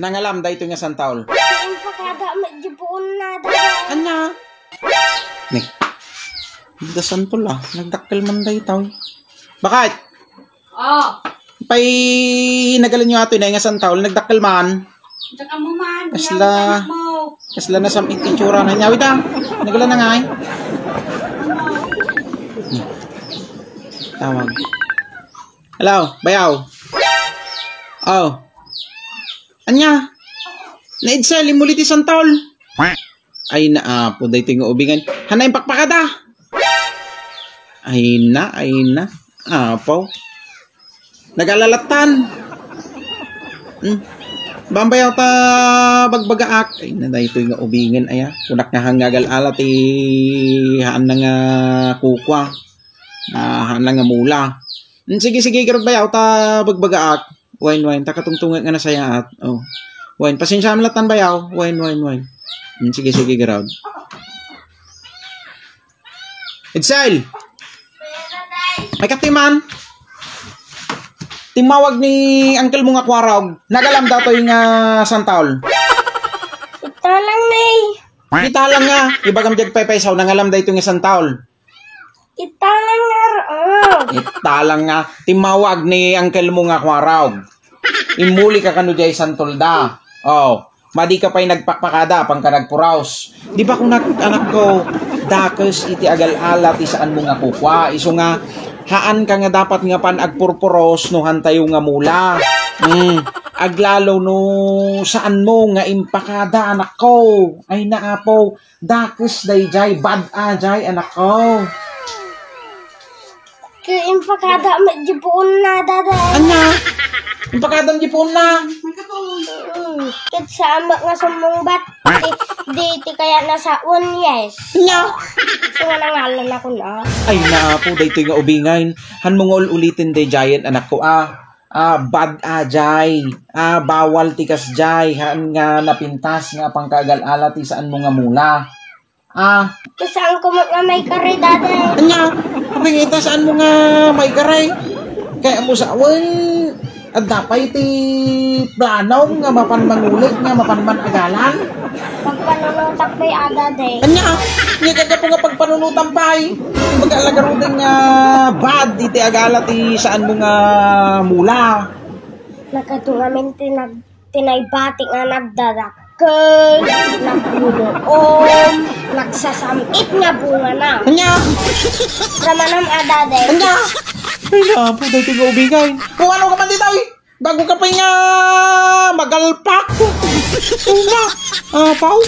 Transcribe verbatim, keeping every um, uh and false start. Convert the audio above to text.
Nangalam daytoy nga santaol. Impakada met di puonna, Dada. Ania? Nek. Dida santol, ah. Nagdakkel man daytoy. Bakit? Oh. Pay nagalan yo atoy na nga santaol, nagdakkel man. Diyan ka mo man. Kasla, kasla na sam-, itsura na niya. Wait, ah. Nagalan na nga, eh. Tawag. Hello, bayaw. Oh. Ania? Na Edsel, imuli ti santaol. Ay na, apo, daytoy nga ubingan. Hana impakpakada. Ay na, ay na. Apo. Nagalalatan. Hmm. Bambayaw ta bagbagaak. Ay na, daytoy nga ubingan, aya. Kunak nga hangagal ala ti haan na nga kukwa. Ah, haan na nga mula. Hmm, sige, sige, garud bayaw ta bagbagaak. Wine, wine. Ta katungtungan nga nasayaat. Oh. Wine. Pasensya mo latan bayaw. Wine, wine, wine. Hmm, sige, sige, garud. Edsel! Ay, katiman! Timmawag ni uncle mo nga kuarog. Nagalam datoy nga santaol. Italang, Nay. Italang nga. Ibagam diay paypaysaw, nangalam daytoy nga santaol. Italang nga, ah. Italang nga. Timmawag ni uncle mo nga kuarog. Imuli ka kano diay santolda. Oh. Madi ka pay nagpakpakada, apang ka nagpuros. Di ba kunak, anakko, dakes iti agal-ala ti saanmo nga kukua, isu nga, haan ka nga dapat nga pan agpurpuros no hantayo nga mula. Hmm, aglalo no saanmo nga impakada, anakko. Ay na, apo, dakes dayjay, bad a jay, anakko. Ket impakada met di puonna, Dada. Ania? Impakadam di puonna? Mm. Ket saan met nga sumungbat? Di, di ti kayatna sawen, yes. Ania? So nga nangalan ako na. Ay, naapo, daytoy nga ubingay. Hanmo nga ul-uliten daydiayen, anakko, a. A, bad a jay. A, bawal ti kasjay. Haan nga napintas nga pangkaagal-ala ti saanmo nga mula. Ah. Ti saanko met nga maikari, Dada. Ania, apay nga ita saanmo nga maikari? Kayatmo sawen, adda pay ti planom nga mapan mangulit nga mapan man agalan? Pagpanunotak pay, a, Dada. Ania, ania, kagapu nga pagpanunotam pay. Kumbaga, ala garuden nga bad iti agala ti saanmo nga mula. Nakaduamin ti nag- Ti naibati nga nagdadakkel, nagbubuom, nagsasam-it nga bungana. Ania? Ramanam a, Dada. Ania? Ay, naapo, daytoy nga ubingay. Kung ano ka man ditoy, bago ka pay nga magalpak. Una, apaw.